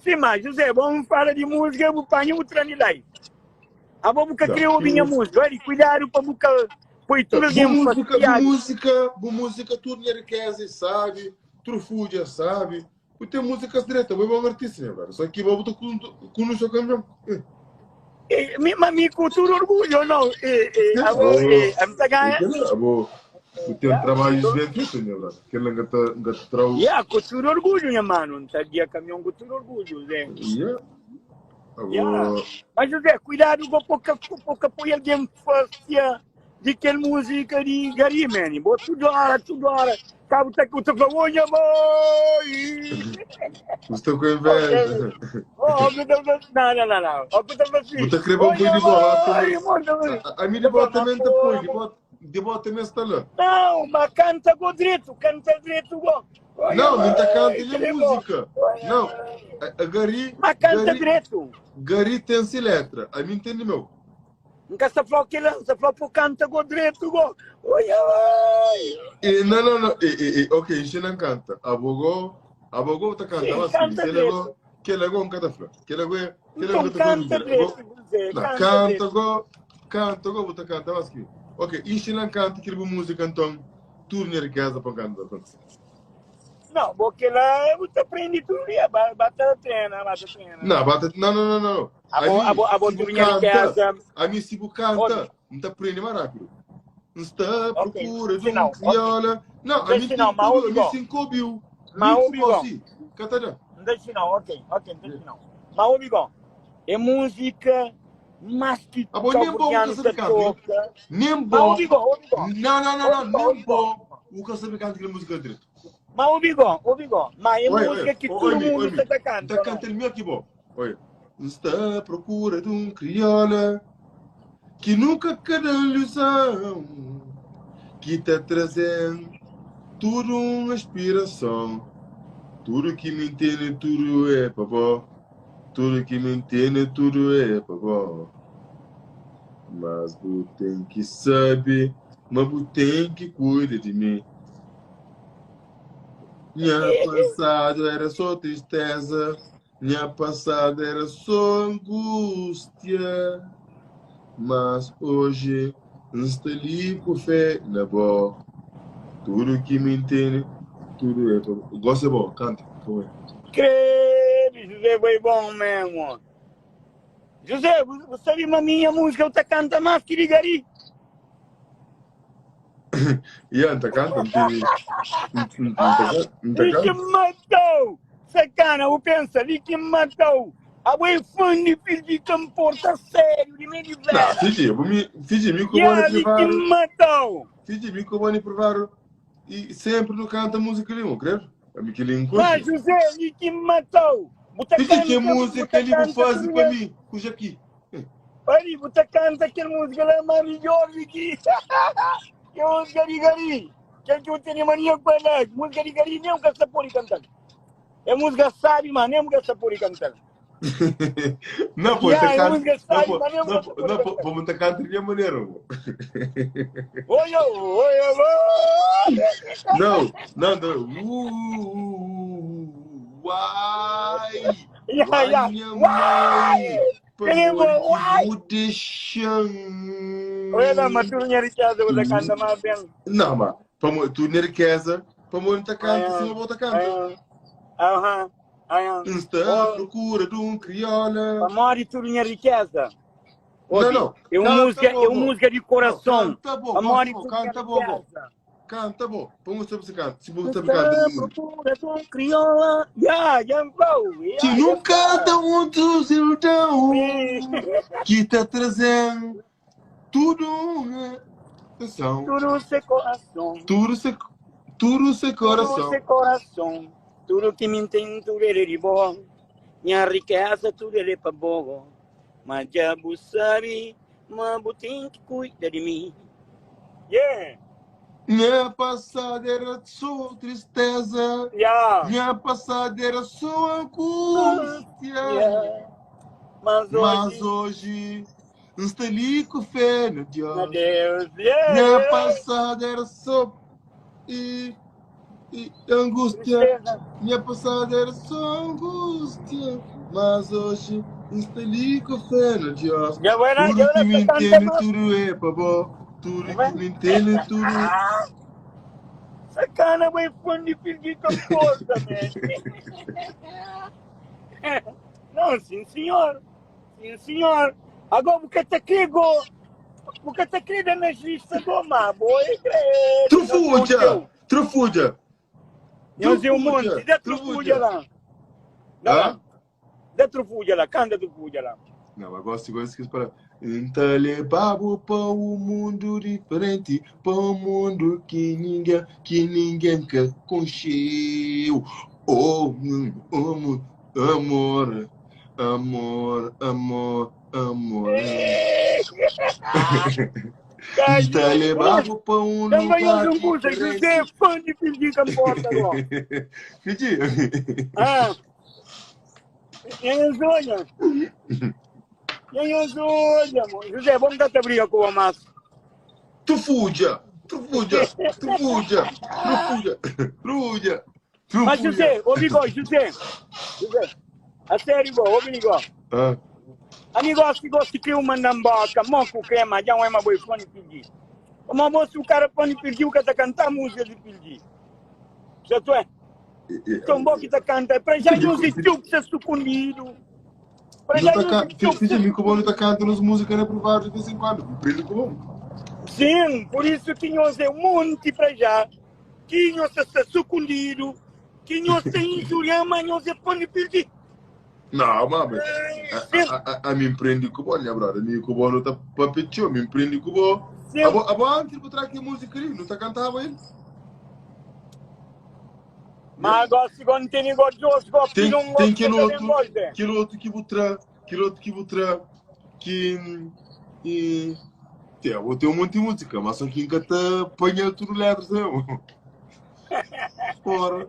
Sim, mas José, vamos falar de música, bu panha bu tra di lai. Abo bu ka Não, kre obi nha que música. Olha, cuidado pa bu ka poi tudo Bu alguém música, bu fastidiado. música, bu música, tudo minha riqueza e sabe, Trufulha sabe. Bu tem músicas direita, bu é bom artista, né, brother? Só que bu tá com com no seu campeão. Eh, mi, mas mi com todo orgulho, não. Eh, eh, abo, eh, a mi tá ganha. Abo, bu tem um trabalho bem feito, né, brother? Que ela ngata ngata trau. Yeah, com todo orgulho, nha mano. Tá guia caminhão com todo orgulho, Zé. Yeah. Abo, Yeah. Mas José, cuidado com pouca, com pouca põe alguém facia de aquela música de Gari, man. Boa toda hora, toda hora. Cabo tá com o olha, mãe. você tá com inveja. Oh, oh, não, não, não, não. Oh, tá assim. Bu tá querer bom Olha, de bola, mãe, também. A, a mim de bola também tá põe, de bola, de bola também está lá. Não, mas canta com direito, canta direito, go. Olha, Não, não tá mãe, canta que de bom. música. Olha, Não, a, a Gari, Mas canta Gari, direito. Gari tem se letra. A mim entende meu. Nunca se falou que lança, falou pro canta com direito, go. Olha, mãe. E, não, não, não. E, e, e, ok, enche não canta. Abogou, abogou tá canta, Sim, mas canta que direito. lego, que lego um canta flor. Que lego é, que lego Então tá canta direito. direito, José, Não, canta canta direito. go, canta go, bota canta, mas que. Ok, enche não canta, que música então, tudo na riqueza para cantar. Não, porque lá você aprende tudo dia, bata treina, bata treina. Não, bata, não, não, não, não. Abo, A mim, abo, abo se bu minha canta, riqueza. a mim se bu canta, não tá aprende mais rápido. Não está à Ok, procura de um sinal, ok. crioula. Não, a Deixa mim tem sinal, mas tudo, a mim ouve se encobriu. Mas Mim ouve com bom. você. Canta Não deixa não, ok, ok, não deixa não. Mas ouve bom, é música mais que Ah, bom, nem bom cabo-verdiano que sabe te cantar. toca. Nem Mas bom. ouve bom, ouve bom. Não, não, não, não, Ouve bom, nem ouve bom. bom. O que sabe cantar aquela música direito. Mas ouve bom, ouve bom. Mas é Oi, música oi, que oi, todo oi, mundo oi, está tocando. Tá cantando melhor que bom. Oi. Está à procura de um crioula que nunca cada ilusão que tá trazendo tudo uma inspiração. Tudo que me entende, tudo é pra bom. Tudo que me entende, tudo é pra bom. Mas bu tem que saber, mas bu tem que cuidar de mim. Minha passada era só tristeza, minha passada era só angústia. Mas hoje estou ali com fé na boca. Tudo que me entende, tudo é bom. Gosto é bom, canta. Como é? Credo, José foi bom mesmo. José, você sabe uma minha música, eu te canta mais que ligari. Ian, tá canta? Não tem. Não tá E que canta? matou! Sacana, eu penso ali que matou! A boi fã de filho de comporta sério, de meio de Não, vera. Fiji, eu vou me. Fiji, me E como ali que provar. matou! Fiji, me como provar. E sempre não canta música ali, não creio? A mim que ele Mas encontra. José, ali que matou! Você Fiji, que canta, música você ali vou canta fazer tudo para bem. mim? Cuja aqui. Ali, você canta aquela música lá maravilhosa que que música de gari. Que que eu tenho mania com ela? Música de gari nem nunca se pode cantar. É música sabe, mas nem nunca se pode cantar. Não, pô, tá Yeah, é canta. música Não, sabe, pô, mas nem não, nunca se pô, pode não, pô, cantar. vamos tá cantando de minha maneira, pô. Oi, oi, oi, Não, não, não. Uh, uai, Yeah, uai, yeah. minha Uai! mãe, Queremos, pamor uai! que o deixam. Olha, mas tu não riqueza, você canta mais bem. Não, mas pamor, tu não riqueza, pamor não canta, se não volta canta. Aham, aham. Está à procura de um crioula. Amor, tu não riqueza. Não, não. É uma Canta, música, é bobo. uma música de coração. Não, canta, bobo, Amor, canta, tu canta, minha bobo. riqueza. Canta, bom. Vamos saber se canta. Se você sabe Está canta. à procura de um crioula. Yeah, yeah, bro. Yeah, Se não canta um duzildão que tá trazendo tudo uma atenção. Tudo se coração. Tudo se, tudo se Tudo coração. se coração. Tudo que me entende, tudo ele é de bom. Minha riqueza, tudo ele é pra bom. Mas já sabe, mas tem que cuidar de mim. Yeah! Minha passada era só tristeza. Yeah! Minha passada era só angústia. Yeah. Mas hoje, Mas hoje está ali com fé no meu Deus. Deus, yeah! Minha passada era só e, e angústia. Tristeza. Minha passada era só angústia. Mas oji N sta li ku fé na Diós. Já vai lá, Tudu já vai ki lá, mi canta ntende, mais. tudu é pa bo. Tudu Já vai. ki mi ntende, tudu. Sacana vai fã de pedir com força, man. Não, sim senhor. Sim senhor. Agora porque te crego. Porque te crede nas listas do mar, boy, credo. Trufuja! Trufuja! Nós é um monte. Trufuja! Dá trufuja Trufuja! lá. Dá Hã? lá. Dá trufuja lá. Canta trufuja lá. Não, mas gosto gosto que para. Então levava para um mundo diferente, para um mundo que ninguém quer concheu. Oh, amor, amor, amor, amor, amor. Então levava para um Também lugar eu não curto. José é diferente. fã de pedir com porta agora. Fiji. Ah. Nhanzonha. Nhanzonha, José, vamos dar briga com o Márcio. Tu fuja, tu fuja, tu fuja, tu fuja, tu fuja, tu Mas fuja. José, ouve igual, José. José, a sério, igual, ouve igual. Ah, A negócio que gosta que eu mando boca, moco crema, já não é uma boa fone pedir. Uma moça, o cara pode pedir, o cara tá cantar música de pedir. Certo é? Então, bom que tá canta, para já não existiu que ser escondido. Para já Não não tá existiu que Fiji, ser amigo bom tá cantando as músicas na privada de vez em quando. Prende com bom. Sim, por isso tinha um monte para já. Tinha se escondido, tinha se injuriar, mas não se pode pedir. Não, mano. Sim, A, a, a mim prende com bom, né, brother? A mim com bom não tá papetinho, a mim prende com bom. sim. A bo, a bo antes de botar aqui a música ali, não tá cantava ele. Mas agora, se não tem negócio, gosto, Tem, não tem gosto, aquele também outro, gosto. aquele outro que botra, aquele outro que botra, que e tem, eu tenho um monte de música, mas só que nunca tá apanha tudo letras, não. Fora.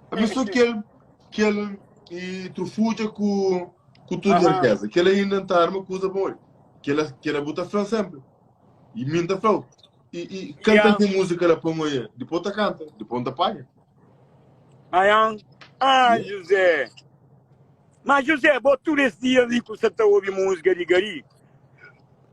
A mim só aquele, aquele e trufuja com com tudo de Aham. riqueza, que ele ainda tá arma coisa boa, que ele bota fã sempre. E minta flow. E canta Yeah. tem música lá para amanhã, depois tá canta, depois tá apanha. Ayan. Ah, José. Mas, José, bom, tu esse dia ali que você tá ouvindo música de gari.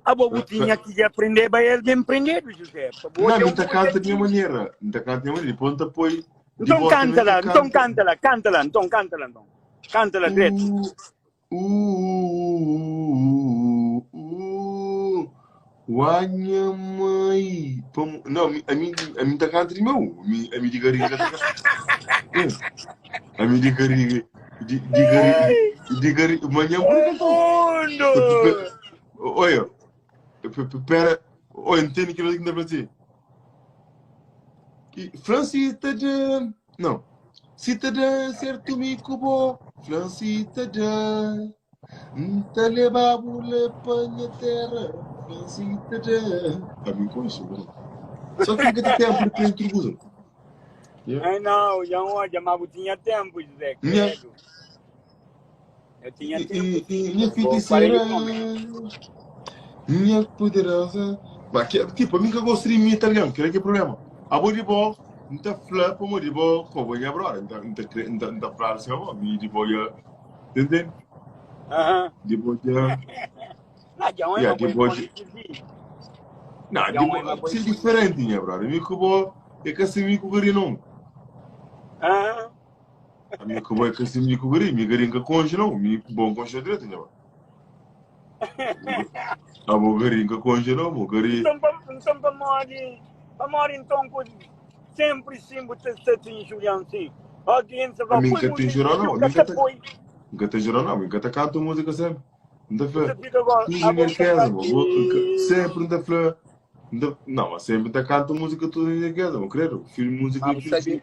A bobo tinha que aprender, mas ele bem aprender, José. Não, Hoje é não um tá canta de minha projetinho. maneira. Não tá canta de minha maneira. Depois tá põe. Então canta lá, então canta lá, canta lá, então canta lá, então. Canta lá, direto. Minha mãe. Não, a mim tá canta de meu. A mim de gari. A mim de gari. De gari. De gari. Manhã por Mundo! Olha. Pera. Olha, entende que eu não pra ti. Francita de. Não. Cita de certo mico bo. Francita de. Nta lebabu le panha terra. Francita de. A mim conheço, bro. Só que nunca tem tempo de prender tudo. Ai não, já não, mas tinha tempo, José. Minha- Credo. Eu tinha E, tempo. e, e minha Vou parar feiticeira. de comer. Minha poderosa. Mas que, tipo, a mim que eu gosto de mim italiano, que é que é problema? A boa de boa, não tá flá, como de boa, como minha brother, não tá, não tá, não tá, não tá flá, assim, ó, mi de boa, entende? Aham. De boa, já. Não, já não é Yeah, uma de boa boa, fone de pedir. Não, Já de não é boa, uma boa ser fone. diferente, minha brother. Mi que boa, é que assim, mi que gari não. Aham. A minha que boa é que assim, mi que gari, mi gari que conge não, mi bom conge direito, minha brother. A bo gari que conge não, bo gari. Então, então para morrer, para morrer então, com- sempre sim, você se te injuriando, sim. Ó, cliente, A mim que te injuriou, não, a mim que te- Você Nunca te juro não, nunca te canto música sempre. Não te fala. fica agora. Tudo a em minha boca casa, tá bo. aqui. Sempre não te fala. Não, mas sempre te canto música tudo em minha casa, não creio. Filho música Mas e você filho. sabia,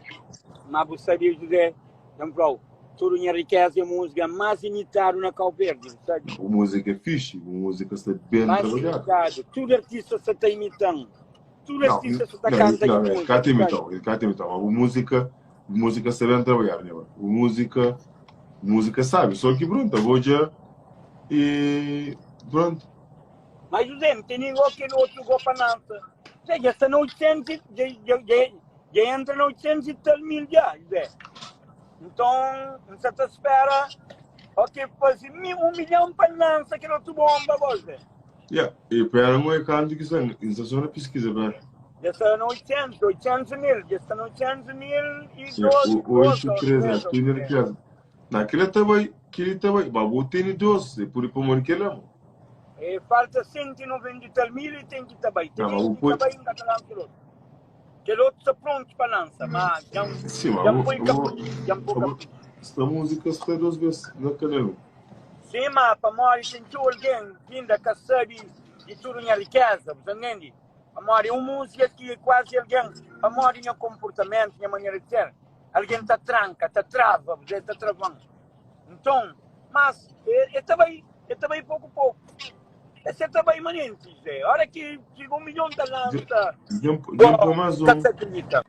mas você sabia, José, então, falou, tudo minha riqueza é música mais imitado na Cabo Verde, sabe? A música é fixe, a música está bem Mais trabalhada. imitado. Tudo artista se está imitando. Tudo Não, artista se está não, cantando não, é, música. cá tem sabe? então, cá tem então. A música, a música está bem trabalhada, né? A música, a música sabe, só que pronto, vou já e pronto. Mas José, não tem igual aquele outro gol para nança. José, já está na 800, e- já, já, já, já entra na 800 e tal mil já, José. Então, não se te espera. Ok, faze mi 1 milhon pa lansa kel otu bomba, bo Zé. Ya, e pera un e kantu ki sta, N sta so na piskiza, pera. Dja sta na 800, 800 mil, dja sta na 800 mil e Ya, 12, o, 12 oito, ou três, né? 13 ou Tene 13. riqueza. Na kila ta bai, kili ta bai, ba bu tene dos, e pudi pamodi kila, mo. E falta 190 e tal mil e ten ki ta bai. Na, ma bu Timenti ta poi, bai, N ka ta lansa kel otu. Kel otu sta prontu pa lansa, ma dja N sim, ma dja N bu, poi bu, kaprixu, dja N poi bu, kaprixu. sta música sta dos bes na canal. Sim, ma pamodi ten txeu algen ki inda ka sabe di tudu nha rikeza, bu ta ntende? Pamodi é un múzika ki kuazi algen, pamodi nha konportamentu, nha manera di ser, algen ta tranka, ta trava, bu ta trava-m. Nton, mas e ta bai, e ta bai poku poku. E se ta bai manenti, Zé. Ora ki txiga un milhon ta lansa, Dja N bo poi más ka un. ta akredita.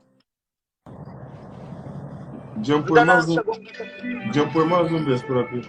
Dja N N poi ta más lansa un. bo ka ta akredita. Dja N poi más un bes propi.